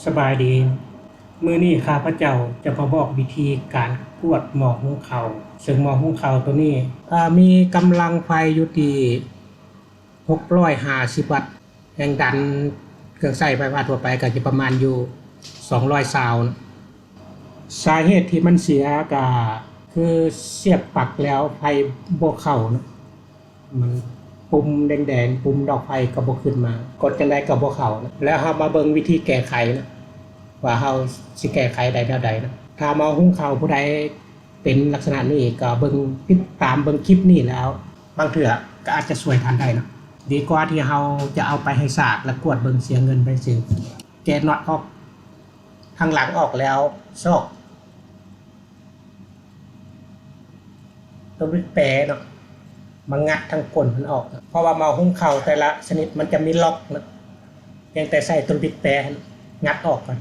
ສະບາຍດີ. ມື້ນີ້ຂ້າພະເຈົ້າຈະມາບອກວິທີການກວດໝໍ້ຫຸງເຂົ້າ, ເຊິ່ງໝໍ້ຫຸງເຂົ້າໂຕນີ້ ເອີ ມີກຳລັງໄຟຢູ່ທີ່ຫົກຮ້ອຍຫ້າສິບວັດ, ແຮງດັນເຄື່ອງໃຊ້ໄຟຟ້າທົ່ວໄປກໍຈະປະມານຢູ່ສອງຮ້ອຍຊາວນະ. ສາເຫດທີ່ມັນເສຍກໍຄືສຽບປັກແລ້ວໄຟບໍ່ເຂົ້ານະ. ມັນປຸ່ມແດງໆ ປຸ່ມດອກໄຟກໍບໍ່ຂຶ້ນມາ, ກົດຈັ່ງໃດກໍບໍ່ເຂົ້ານະ. ແລ້ວເຮົາມາເບິ່ງວິທີແກ້ໄຂນະ ວ່າເຮົາຊິແກ້ໄຂໄດ້ແນວໃດນະ. ຖ້າໝໍ້ຫຸງເຂົ້າຜູ້ໃດເປັນລັກສະນະນີ້ ກໍເບິ່ງ ຕິດຕາມເບິ່ງຄລິບນີ້ແລ້ວ ບາງເທື່ອກໍອາດຈະຊ່ວຍທ່ານໄດ້ນະ. ດີກວ່າທີ່ເຮົາຈະເອົາໄປໃຫ້ສາກ ແລ້ວກວດເບິ່ງເສຍເງິນໄປຊື່. ແກະນັອດອອກທາງຫຼັງອອກແລ້ວ ຊອກ ໂຕບິກແປເນາະ ມາງັດທາງກົ້ນມັນອອກ, ເພາະວ່າໝໍ້ຫຸງເຂົ້າແຕ່ລະຊະນິດມັນຈະມີລັອກເນາະ, ພຽງແຕ່ໃຊ້ໂຕບິກແປງັດອອກກ່ອນ.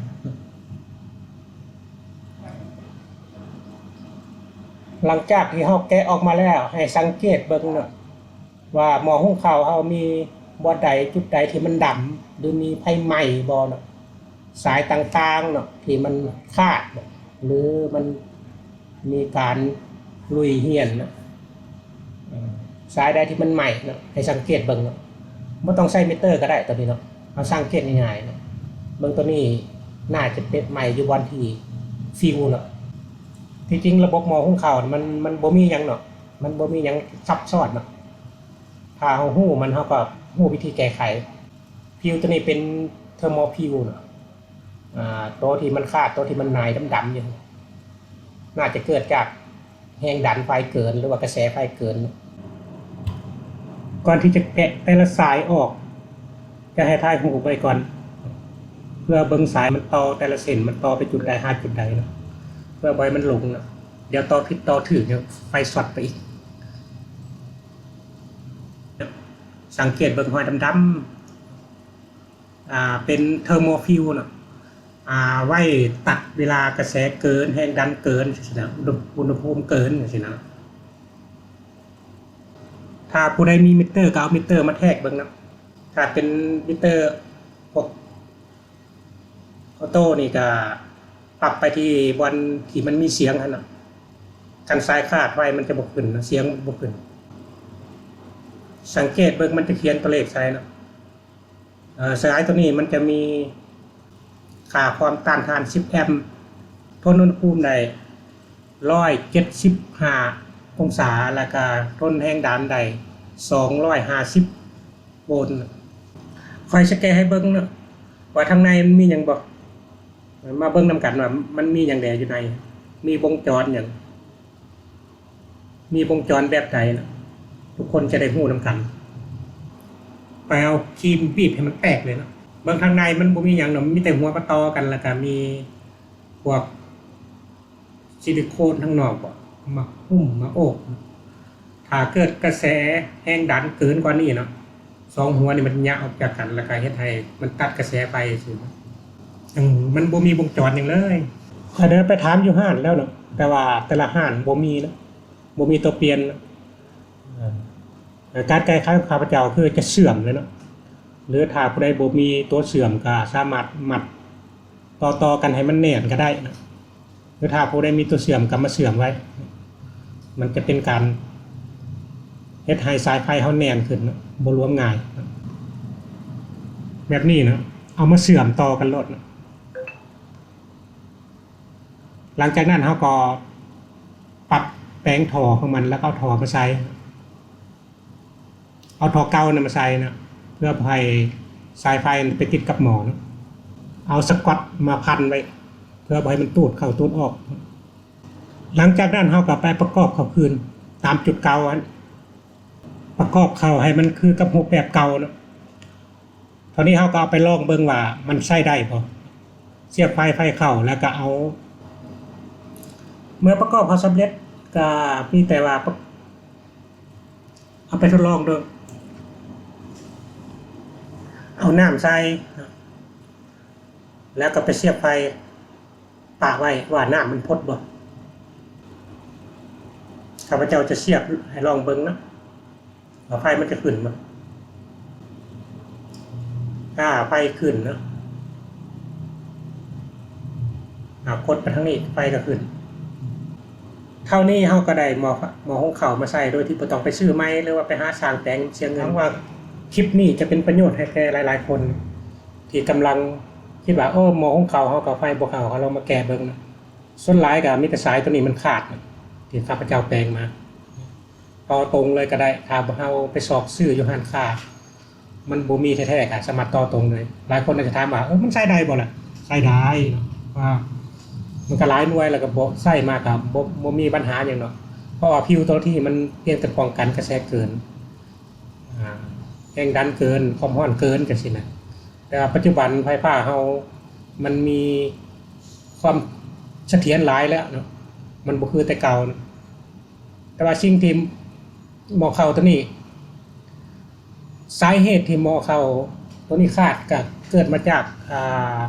ຫຼັງຈາກທີ່ເຮົາແກະອອກມາແລ້ວ ໃຫ້ສັງເກດເບິ່ງເນາະ ວ່າໝໍ້ຫຸງເຂົ້າເຮົາມີບ່ອນໃດ ຈຸດໃດທີ່ມັນດຳ ຫຼື ມີໄຟໄໝ້ບໍ່ເນາະ, ສາຍຕ່າງໆເນາະ ທີ່ມັນຂາດ ຫຼື ມັນມີການລຸຍຮຽນເນາະ, ສາຍໃດທີ່ມັນໄໝ້ເນາະ ໃຫ້ສັງເກດເບິ່ງເນາະ. ບໍ່ຕ້ອງໃຊ້ມິເຕີກໍໄດ້ໂຕນີ້ເນາະ, ເຮົາສັງເກດງ່າຍໆເນາະ. ເບິ່ງໂຕນີ້ໜ້າຈະເປັນໄໝ້ຢູ່ບ່ອນທີ່ຟິວເນາະ. ທີ່ຈິງລະບົບໝໍ້ຫຸງເຂົ້າມັນ ມັນບໍ່ມີຫຍັງເນາະ, ມັນບໍ່ມີຫຍັງຊັບຊ້ອນເນາະ. ຖ້າເຮົາຮູ້ມັນ ເຮົາກໍຮູ້ວິທີແກ້ໄຂ. ຟິວໂຕນີ້ເປັນເທີມໍຟິວເນາະ, ອາ ໂຕທີ່ມັນຂາດ ໂຕທີ່ມັນໜາຍດຳໆຢູ່ ໜ້າຈະເກີດຈາກແຮງດັນໄຟເກີນ ຫຼືວ່າກະແສໄຟເກີນ. ກ່ອນທີ່ຈະແກະແຕ່ລະສາຍອອກ ຈະໃຫ້ຖ່າຍຮູບໄວ້ກ່ອນ ເພື່ອເບິ່ງສາຍມັນຕໍ່ ແຕ່ລະເສັ້ນມັນຕໍ່ໄປຈຸດໃດຫາຈຸດໃດເນາະ, ເພື່ອບໍ່ໃຫ້ມັນຫຼົງເນາະ. ດຽວຕໍ່ຜິດຕໍ່ຖືກ ດຽວໄຟຊັອດໄປອີກ. ສັງເກດເບິ່ງຮອຍດຳໆ ອ່າ ເປັນເທີໂມຟິວເນາະ, ອ່າ ໄວ້ຕັດເວລາກະແສເກີນ ແຮງດັນເກີນ ຈັ່ງຊີ້ນະ, ອຸນຫະ ອຸນຫະພູມເກີນ ຈັ່ງຊີ້ນະ. ຖ້າຜູ້ໃດມີມິເຕີກໍເອົາມິເຕີມາແທກເບິ່ງນຳ. ຖ້າເປັນມິເຕີພວກອໍໂຕ້ນີ້ກໍປັບໄປທີ່ບ່ອນທີ່ມັນມີສຽງຫັ້ນນະ, ຄັນສາຍຂາດໄຟມັນຈະບໍ່ຂຶ້ນນະ, ສຽງມັນບໍ່ຂຶ້ນ. ສັງເກດເບິ່ງ ມັນຈະຂຽນຕົວເລກໃສ່ນະ. ເອີ ສາຍຕົວນີ້ມັນຈະມີຄ່າຄວາມຕ້ານທານສິບແອັມ, ທົນອຸນຫະພູມໄດ້ຮ້ອຍເຈັດສິບຫ້າອົງສາ ແລ້ວກະທົນແຮງດັນໄດ້ສອງຮ້ອຍຫ້າສິບໂວນ. ຂ້ອຍສະແກນໃຫ້ເບິ່ງເນາະ ວ່າທາງໃນມັນມີຫຍັງບໍ່. ມາເບິ່ງນຳກັນວ່າມັນມີຫຍັງແດ່ຢູ່ໃນ, ມີວົງຈອນຫຍັງ. ມີວົງຈອນແບບໃດນະ ທຸກຄົນຈະໄດ້ຮູ້ນຳກັນ. ໄປເອົາຄີມບີບໃຫ້ມັນແຕກເລີຍນະ. ເບິ່ງທາງໃນມັນບໍ່ມີຫຍັງດອກ, ມີແຕ່ຫົວມາຕໍ່ກັນ ແລ້ວກະມີພວກຊິລິໂຄນທາງນອກບໍ ມາຫຸ້ມມາໂອບ. ຖ້າເກີດກະແສແຮງດັນເກີນກວ່ານີ້ເນາະ, ສອງຫົວນີ້ມັນຍະອອກຈາກກັນ ແລ້ວກະເຮັດໃຫ້ມັນຕັດກະແສໄຟຊື່. ອືມ ມັນບໍ່ມີວົງຈອນຫຍັງເລີຍ. ຂ້ອຍໄດ້ໄປຖາມຢູ່ຮ້ານແລ້ວເນາະ, ແຕ່ວ່າແຕ່ລະຮ້ານບໍ່ມີນະ, ບໍ່ມີຕົວປ່ຽນນະ. ເອີ ການແກ້ໄຂຂອງຂ້າພະເຈົ້າຄືຈະເຊື່ອມເລີຍເນາະ, ຫຼືຖ້າຜູ້ໃດບໍ່ມີຕົວເຊື່ອມກໍສາມາດມັດ ຕໍ່ໆກັນໃຫ້ມັນແໜ້ນກໍໄດ້ນະ, ຫຼືຖ້າຜູ້ໃດມີຕົວເຊື່ອມກໍມາເຊື່ອມໄວ້. ມັນຈະເປັນການເຮັດໃຫ້ສາຍໄຟເຮົາແໜ້ນຂຶ້ນນະ, ບໍ່ລວມງ່າຍນະ. ແບບນີ້ນະ ເອົາມາເຊື່ອມຕໍ່ກັນໂລດນະ. ຫຼັງຈາກນັ້ນເຮົາກໍປັບແປງທໍ່ຂອງມັນ ແລ້ວກໍເອົາທໍ່ມາໃສ່. ເອົາທໍ່ເກົ່ານັ້ນມາໃສ່ນະ ເພື່ອບໍ່ໃຫ້ສາຍໄຟໄປຕິດກັບໝໍ້ນະ. ເອົາສະກອດມາພັນໄວ້ ເພື່ອບໍ່ໃຫ້ມັນຕູດເຂົ້າຕູດອອກ. ຫຼັງຈາກນັ້ນເຮົາກໍໄປປະກອບເຂົ້າຄືນຕາມຈຸດເກົ່າຫັ້ນ, ປະກອບເຂົ້າໃຫ້ມັນຄືກັບຮູບແບບເກົ່ານະ. ເທົ່ານີ້ເຮົາກໍເອົາໄປລອງເບິ່ງວ່າມັນໃຊ້ໄດ້ບໍ່, ສຽບໄຟ ໄຟເຂົ້າ ແລ້ວກໍເອົາ. ເມື່ອປະກອບເຂົ້າສຳເລັດ ກໍມີແຕ່ວ່າປະ ເອົາໄປທົດລອງເບິ່ງ, ເອົານ້ຳໃສ່ ແລ້ວກໍໄປສຽບໄຟປະໄວ້ວ່ານ້ຳມັນພົດບໍ່. ຂ້າພະເຈົ້າຈະສຽບໃຫ້ລອງເບິ່ງນະ ວ່າໄຟມັນຈະຂຶ້ນບໍ່. ຖ້າໄຟຂຶ້ນນະ ກົດໄປທາງນີ້ ໄຟກໍຂຶ້ນ. ເທົ່ານີ້ເຮົາກໍໄດ້ໝໍ້ ໝໍ້ຫຸງເຂົ້າມາໃຊ້ໂດຍທີ່ບໍ່ຕ້ອງໄປຊື້ໃໝ່ ຫຼືວ່າໄປຫາສ້າງແປງເສຍເງິນ. ຫວັງວ່າຄລິບນີ້ຈະເປັນປະໂຫຍດໃຫ້ແກ່ຫຼາຍໆຄົນ ທີ່ກຳລັງຄິດວ່າ ໂອ້ ໝໍ້ຫຸງເຂົ້າເຮົາກໍໄຟບໍ່ເຂົ້າ ເຮົາລອງມາແກ້ເບິ່ງ. ສ່ວນຫຼາຍກໍມີແຕ່ສາຍຕົວນີ້ມັນຂາດ ທີ່ຂ້າພະເຈົ້າແປງມາ ຕໍ່ຕົງເລີຍກໍໄດ້. ຖ້າເຮົາໄປຊອກຊື້ຢູ່ຮ້ານຄ້າ ມັນບໍ່ມີແທ້ໆ ກໍສາມາດຕໍ່ຕົງເລີຍ. ຫຼາຍຄົນອາດຈະຖາມວ່າ ເອີ ມັນໃຊ້ໄດ້ບໍ່ລະ? ໃຊ້ໄດ້ເນາະ ວ່າມັນກໍຫຼາຍໜ່ວຍ ແລ້ວກໍບໍ່ໃຊ້ມາກໍບໍ່ ບໍ່ມີບັນຫາຫຍັງເນາະ ເພາະວ່າຟິວໂຕທີ່ມັນພຽງແຕ່ປ້ອງກັນກະແສເກີນ ອ່າ ແຮງດັນເກີນ ຄວາມຮ້ອນເກີນ ຈັ່ງຊີ້ນະ. ແຕ່ວ່າປັດຈຸບັນໄຟຟ້າເຮົາມັນມີຄວາມສະຖຽນຫຼາຍແລ້ວເນາະ ມັນບໍ່ຄືແຕ່ເກົ່ານະ. ແຕ່ວ່າສິ່ງທີ່ໝໍ້ເຂົ້າຕົວນີ້ ສາເຫດທີ່ໝໍ້ເຂົ້າຕົວນີ້ຂາດ ກໍເກີດມາຈາກ ອ່າ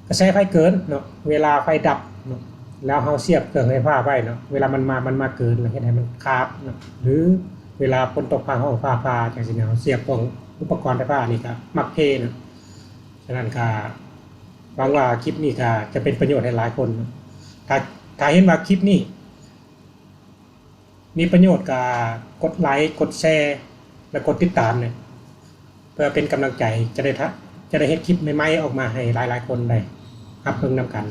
ກະແສໄຟເກີນເນາະ ເວລາໄຟດັບເນາະ ແລ້ວເຮົາສຽບເຄື່ອງໄຟຟ້າໄວ້ເນາະ ເວລາມັນມາ ມັນມາເກີນ ແລ້ວເຮັດໃຫ້ມັນຂາດເນາະ ຫຼືເວລາຝົນຕົກຟ້າຮ້ອງຟ້າຜ່າ ຈັ່ງຊີ້ນະ ເຮົາສຽບພວກອຸປະກອນໄຟຟ້ານີ້ກໍມັກເພເນາະ. ສະນັ້ນກໍຫວັງວ່າຄລິບນີ້ກໍຈະເປັນປະໂຫຍດໃຫ້ຫຼາຍຄົນເນາະ. ຖ້າ ຖ້າເຫັນວ່າຄລິບນີ້ ມີປະໂຫຍດກໍກົດໄລ ກົດແຊ ແລະ ກົດຕິດຕາມເນາະ ເພື່ອເປັນກຳລັງໃຈ ຈະໄດ້ ຈະໄດ້ເຮັດຄລິບໃໝ່ໆອອກມາໃຫ້ຫຼາຍໆຄົນໄດ້ຮັບເບິ່ງນຳກັນ.